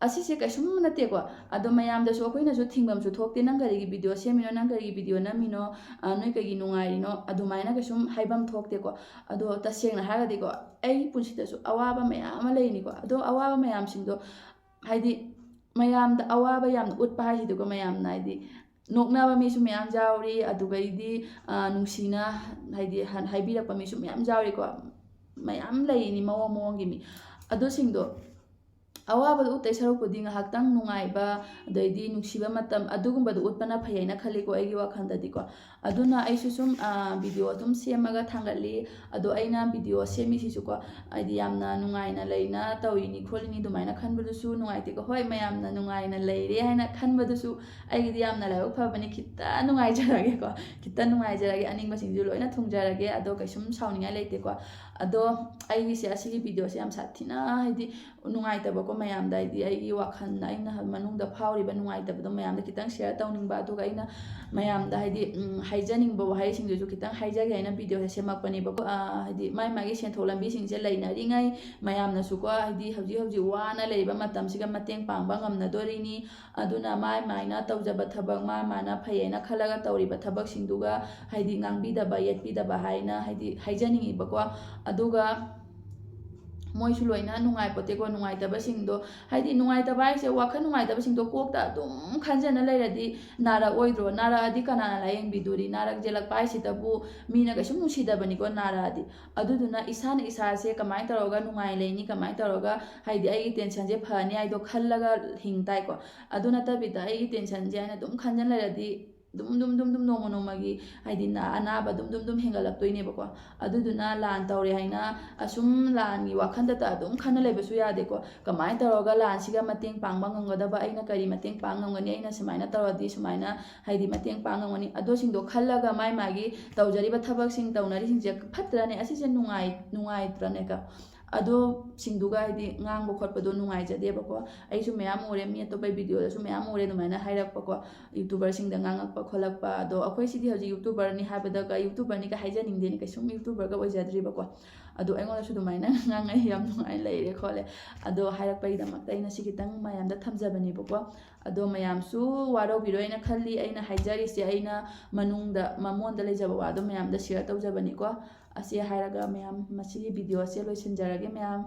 ꯑꯁꯤꯁꯦ ꯀꯩꯁꯨꯝ ꯅꯠꯇꯦꯀꯣ꯫ ꯑꯗꯣ ꯃꯌꯥꯝꯗꯁꯨ ꯑꯩꯈꯣꯏꯅꯁꯨ ꯊꯤꯡꯐꯝꯁꯨ ꯊꯣꯛꯇꯦ, "ꯅꯪ ꯀꯔꯤꯒꯤ ꯚꯤꯗꯤꯑꯣ ꯁꯦꯝꯃꯤꯅꯣ? ꯅꯪ ꯀꯔꯤꯒꯤ ꯚꯤꯗꯤꯑꯣ ꯅꯝꯃꯤꯅꯣ? ꯅꯣꯏ ꯀꯩꯒꯤ ꯅꯨꯡꯉꯥꯏꯔꯤꯅꯣ?" ꯑꯗꯨꯃꯥꯏꯅ ꯀꯩꯁꯨꯝ ꯍꯥꯏꯐꯝ ꯊꯣꯛꯇꯦꯀꯣ꯫ ꯑꯗꯣ ꯇꯁꯦꯡꯅ ꯍꯥꯏꯔꯒꯗꯤꯀꯣ, ꯑꯩꯒꯤ ꯄꯨꯟꯁꯤꯗꯁꯨ ꯑꯋꯥꯕ ꯃꯌꯥꯝ ꯑꯃ ꯂꯩꯅꯤꯀꯣ꯫ ꯑꯗꯣ ꯑꯋꯥꯕ ꯃꯌꯥꯝꯁꯤꯡꯗꯣ ꯍꯥꯏꯗꯤ ꯃꯌꯥꯝꯗ ꯑꯋꯥꯕ ꯌꯥꯝꯅ ꯎꯠꯄ ꯍꯥꯏꯁꯤꯗꯤꯀꯣ, ꯃꯌꯥꯝꯅ ꯍꯥꯏꯗꯤ ꯅꯣꯛꯅꯕ ꯃꯤꯁꯨ ꯃꯌꯥꯝ ꯌꯥꯎꯔꯤ, ꯑꯗꯨꯒꯩꯗꯤ ꯅꯨꯡꯁꯤꯅ ꯍꯥꯏꯗꯤ ꯍꯥꯏꯕꯤꯔꯛꯄ ꯃꯤꯁꯨ ꯃꯌꯥꯝ ꯌꯥꯎꯔꯤꯀꯣ꯫ ꯃꯌꯥꯝ ꯂꯩꯔꯤꯅꯤ ꯃꯑꯣꯡ ꯃꯑꯣꯡꯒꯤ ꯃꯤ꯫ ꯑꯗꯨꯁꯤꯡꯗꯣ ꯑꯋꯥꯕꯗꯣ ꯎꯠꯇꯩ ꯁꯔꯨꯛꯄꯨꯗꯤ ꯉꯥꯏꯍꯥꯛꯇꯪ ꯅꯨꯡꯉꯥꯏꯕ, ꯑꯗꯩꯗꯤ ꯅꯨꯡꯁꯤꯕ ꯃꯇꯝ ꯑꯗꯨꯒꯨꯝꯕꯗꯣ ꯎꯠꯄꯅ ꯐꯩ ꯍꯥꯏꯅ ꯈꯜꯂꯤꯀꯣ, ꯑꯩꯒꯤ ꯋꯥꯈꯜꯗꯗꯤꯀꯣ꯫ ꯑꯗꯨꯅ ꯑꯩꯁꯨ ꯁꯨꯝ ꯚꯤꯗꯤꯑꯣ ꯑꯗꯨꯝ ꯁꯦꯝꯃꯒ ꯊꯥꯡꯒꯠꯂꯤ꯫ ꯑꯗꯣ ꯑꯩꯅ ꯚꯤꯗꯤꯑꯣ ꯁꯦꯝꯃꯤꯁꯤꯁꯨꯀꯣ, ꯍꯥꯏꯗꯤ ꯌꯥꯝꯅ ꯅꯨꯡꯉꯥꯏꯅ ꯂꯩꯅ ꯇꯧꯔꯤꯅꯤ ꯈꯣꯠꯂꯤꯅꯤ ꯑꯗꯨꯃꯥꯏꯅ ꯈꯟꯕꯗꯨꯁꯨ ꯅꯨꯡꯉꯥꯏꯇꯦꯀꯣ꯫ ꯍꯣꯏ, ꯃꯌꯥꯝꯅ ꯅꯨꯡꯉꯥꯏꯅ ꯂꯩꯔꯦ ꯍꯥꯏꯅ ꯈꯟꯕꯗꯨꯁꯨ ꯑꯩꯒꯤꯗꯤ ꯌꯥꯝꯅ ꯂꯥꯏꯕꯛ ꯐꯕꯅꯤ꯫ ꯈꯤꯇ ꯅꯨꯡꯉꯥꯏꯖꯔꯒꯦꯀꯣ, ꯈꯤꯇ ꯅꯨꯡꯉꯥꯏꯖꯔꯒꯦ, ꯑꯅꯤꯡꯕꯁꯤꯡꯁꯨ ꯂꯣꯏꯅ ꯊꯨꯡꯖꯔꯒꯦ꯫ ꯑꯗꯣ ꯀꯩꯁꯨꯝ ꯁꯥꯎꯅꯤꯡꯉꯥꯏ ꯂꯩꯇꯦꯀꯣ꯫ ꯑꯗꯣ ꯑꯩꯒꯤꯁꯦ ꯑꯁꯤꯒꯤ ꯚꯤꯗꯤꯑꯣꯁꯦ ꯌꯥꯝ ꯁꯥꯊꯤꯅ ꯍꯥꯏꯗꯤ ꯅꯨꯡꯉꯥꯏꯇꯕꯀꯣ ꯃꯌꯥꯝꯗ, ꯍꯥꯏꯗꯤ ꯑꯩꯒꯤ ꯋꯥꯈꯜꯗ ꯑꯩꯅ ꯃꯅꯨꯡꯗ ꯐꯥꯎꯔꯤꯕ ꯅꯨꯡꯉꯥꯏꯇꯕꯗꯣ ꯃꯌꯥꯝꯗ ꯈꯤꯇꯪ ꯁꯤꯌꯔ ꯇꯧꯅꯤꯡꯕ, ꯑꯗꯨꯒ ꯑꯩꯅ ꯃꯌꯥꯝꯗ ꯍꯥꯏꯗꯤ ꯍꯥꯏꯖꯅꯤꯡꯕ ꯋꯥꯍꯩꯁꯤꯡꯗꯨꯁꯨ ꯈꯤꯇꯪ ꯍꯥꯏꯖꯒꯦ ꯍꯥꯏꯅ ꯚꯤꯗꯤꯑꯣꯁꯦ ꯁꯦꯝꯃꯛꯄꯅꯦꯕꯀꯣ꯫ ꯍꯥꯏꯗꯤ ꯃꯥꯏ ꯃꯥꯒꯤ ꯁꯦꯟꯊꯣꯛ ꯂꯝꯕꯤꯁꯤꯡꯁꯦ ꯂꯩꯅꯔꯤꯉꯩ ꯃꯌꯥꯝꯅꯁꯨꯀꯣ, ꯍꯥꯏꯗꯤ ꯍꯧꯖꯤꯛ ꯍꯧꯖꯤꯛ ꯋꯥꯅ ꯂꯩꯔꯤꯕ ꯃꯇꯝꯁꯤꯒ ꯃꯇꯦꯡ ꯄꯥꯡꯕ ꯉꯝꯅꯗꯣꯔꯤꯅꯤ꯫ ꯑꯗꯨꯅ ꯃꯥꯏ ꯃꯥꯏꯅ ꯇꯧꯖꯕ ꯊꯕꯛ, ꯃꯥ ꯃꯥꯅ ꯐꯩ ꯍꯥꯏꯅ ꯈꯜꯂꯒ ꯇꯧꯔꯤꯕ ꯊꯕꯛꯁꯤꯡꯗꯨꯒ ꯍꯥꯏꯗꯤ ꯉꯥꯡꯕꯤꯗꯕ ꯌꯦꯠꯄꯤꯗꯕ ꯍꯥꯏꯅ ꯍꯥꯏꯗꯤ ꯍꯥꯏꯖꯅꯤꯡꯉꯤꯕꯀꯣ꯫ ꯑꯗꯨꯒ ꯃꯣꯏꯁꯨ ꯂꯣꯏꯅ ꯅꯨꯡꯉꯥꯏꯄꯣꯠꯇꯦꯀꯣ꯫ ꯅꯨꯡꯉꯥꯏꯇꯕꯁꯤꯡꯗꯣ, ꯍꯥꯏꯗꯤ ꯅꯨꯡꯉꯥꯏꯇꯕ ꯍꯥꯏꯁꯦ ꯋꯥꯈꯜ ꯅꯨꯡꯉꯥꯏꯇꯕꯁꯤꯡꯗꯣ ꯀꯣꯛꯇ ꯑꯗꯨꯝ ꯈꯟꯖꯅ ꯂꯩꯔꯗꯤ ꯅꯥꯔꯛꯑꯣꯏꯗ꯭ꯔꯣ? ꯅꯥꯔꯛꯑꯗꯤ ꯀꯅꯥꯅ ꯂꯥꯏꯌꯦꯡꯕꯤꯗꯣꯔꯤ? ꯅꯥꯔꯛ ꯌꯦꯛꯂꯛꯄ ꯍꯥꯏꯁꯤꯗꯕꯨ ꯃꯤꯅ ꯀꯩꯁꯨꯝ ꯅꯨꯡꯁꯤꯗꯕꯅꯤꯀꯣ ꯅꯥꯔꯛꯑꯗꯤ꯫ ꯑꯗꯨꯗꯨꯅ ꯏꯁꯥꯅ ꯏꯁꯥꯁꯦ ꯀꯃꯥꯏꯅ ꯇꯧꯔꯒ ꯅꯨꯡꯉꯥꯏ ꯂꯩꯅꯤ, ꯀꯃꯥꯏꯅ ꯇꯧꯔꯒ ꯍꯥꯏꯗꯤ ꯑꯩꯒꯤ ꯇꯦꯟꯁꯟꯁꯦ ꯐꯅꯤ ꯍꯥꯏꯗꯣ ꯈꯜꯂꯒ ꯍꯤꯡ ꯇꯥꯏꯀꯣ꯫ ꯑꯗꯨ ꯅꯠꯇꯕꯤꯗ ꯑꯩꯒꯤ ꯇꯦꯟꯁꯟꯁꯦ ꯑꯩꯅ ꯑꯗꯨꯝ ꯈꯟꯖꯟ ꯂꯩꯔꯗꯤ ꯑꯗꯨꯝ ꯑꯗꯨꯝ ꯑꯗꯨꯝ ꯑꯗꯨꯝ ꯅꯣꯡꯃ ꯅꯣꯡꯃꯒꯤ ꯍꯥꯏꯗꯤ ꯅꯥ- ꯑꯅꯥꯕ ꯑꯗꯨꯝ ꯑꯗꯨꯝ ꯑꯗꯨꯝ ꯍꯦꯟꯒꯠꯂꯛꯇꯣꯏꯅꯦꯕꯀꯣ꯫ ꯑꯗꯨꯗꯨꯅ ꯂꯥꯟ ꯇꯧꯔꯦ ꯍꯥꯏꯅ ꯑꯁꯨꯝ ꯂꯥꯟꯒꯤ ꯋꯥꯈꯟꯗꯇ ꯑꯗꯨꯝ ꯈꯟꯅ ꯂꯩꯕꯁꯨ ꯌꯥꯗꯦꯀꯣ꯫ ꯀꯃꯥꯏꯅ ꯇꯧꯔꯒ ꯂꯥꯟꯁꯤꯒ ꯃꯇꯦꯡ ꯄꯥꯡꯕ ꯉꯝꯒꯗꯕ, ꯑꯩꯅ ꯀꯔꯤ ꯃꯇꯦꯡ ꯄꯥꯡ ꯉꯝꯒꯅꯤ, ꯑꯩꯅ ꯁꯨꯃꯥꯏꯅ ꯇꯧꯔꯗꯤ ꯁꯨꯃꯥꯏꯅ ꯍꯥꯏꯗꯤ ꯃꯇꯦꯡ ꯄꯥꯡ ꯉꯝꯒꯅꯤ, ꯑꯗꯨꯁꯤꯡꯗꯣ ꯈꯜꯂꯒ ꯃꯥꯏ ꯃꯥꯒꯤ ꯇꯧꯖꯔꯤꯕ ꯊꯕꯛꯁꯤꯡ ꯇꯧꯅꯔꯤꯁꯤꯡꯁꯦ ꯐꯠꯇ꯭ꯔꯅꯦ? ꯑꯁꯤꯁꯦ ꯅꯨꯡꯉꯥꯏ ꯅꯨꯡꯉꯥꯏꯇ꯭ꯔꯅꯦꯀꯣ? ꯑꯗꯣꯁꯤꯡꯗꯨꯒ ꯍꯥꯏꯗꯤ ꯉꯥꯡꯕ ꯈꯣꯠꯄꯗꯣ ꯅꯨꯡꯉꯥꯏꯖꯗꯦꯕꯀꯣ꯫ ꯑꯩꯁꯨ ꯃꯌꯥꯝ ꯎꯔꯦ, ꯃꯤ ꯑꯇꯣꯞꯄꯩ ꯚꯤꯗꯤꯑꯣꯗꯁꯨ ꯃꯌꯥꯝ ꯎꯔꯦ ꯑꯗꯨꯃꯥꯏꯅ ꯍꯥꯏꯔꯛꯄꯀꯣ, ꯌꯨꯇꯨꯕꯔꯁꯤꯡꯗ ꯉꯥꯡꯉꯛꯄ ꯈꯣꯠꯂꯛꯄ꯫ ꯑꯗꯣ ꯑꯩꯈꯣꯏ ꯁꯤꯗꯤ ꯍꯧꯖꯤꯛ ꯌꯨꯇꯨꯕꯔꯅꯤ ꯍꯥꯏꯕꯗꯒ ꯌꯨꯇꯨꯕꯔꯅꯤꯒ ꯍꯥꯏꯖꯅꯤꯡꯗꯦꯅꯦ, ꯀꯩꯁꯨꯝ ꯌꯨꯇꯨꯕꯔꯒ ꯑꯣꯏꯖꯗ꯭ꯔꯤꯕꯀꯣ꯫ ꯑꯗꯣ ꯑꯩꯉꯣꯟꯗꯁꯨ ꯑꯗꯨꯃꯥꯏꯅ ꯉꯥꯡꯉꯛꯑꯦ, ꯌꯥꯝ ꯅꯨꯡꯉꯥꯏ ꯂꯩꯔꯦ ꯈꯣꯠꯂꯦ꯫ ꯑꯗꯣ ꯍꯥꯏꯔꯛꯄꯒꯤꯗꯃꯛꯇ ꯑꯩꯅ ꯁꯤ ꯈꯤꯇꯪ ꯃꯌꯥꯝꯗ ꯊꯝꯖꯕꯅꯤꯕꯀꯣ꯫ ꯑꯗꯣ ꯃꯌꯥꯝꯁꯨ ꯋꯥꯔꯧꯕꯤꯔꯣꯏꯅ ꯈꯜꯂꯤ꯫ ꯑꯩꯅ ꯍꯥꯏꯖꯔꯤꯁꯦ, ꯑꯩꯅ ꯃꯅꯨꯡꯗ ꯃꯃꯣꯟꯗ ꯂꯩꯖꯕ ꯋꯥꯗꯣ ꯃꯌꯥꯝꯗ ꯁꯤꯌꯔ ꯇꯧꯖꯕꯅꯤꯀꯣ꯫ ꯑꯁꯤ ꯍꯥꯏꯔꯒ ꯃꯌꯥꯝ ꯃꯁꯤꯒꯤ ꯚꯤꯗꯤꯑꯣꯁꯦ ꯂꯣꯏꯁꯤꯟꯖꯔꯒꯦ ꯃꯌꯥꯝ꯫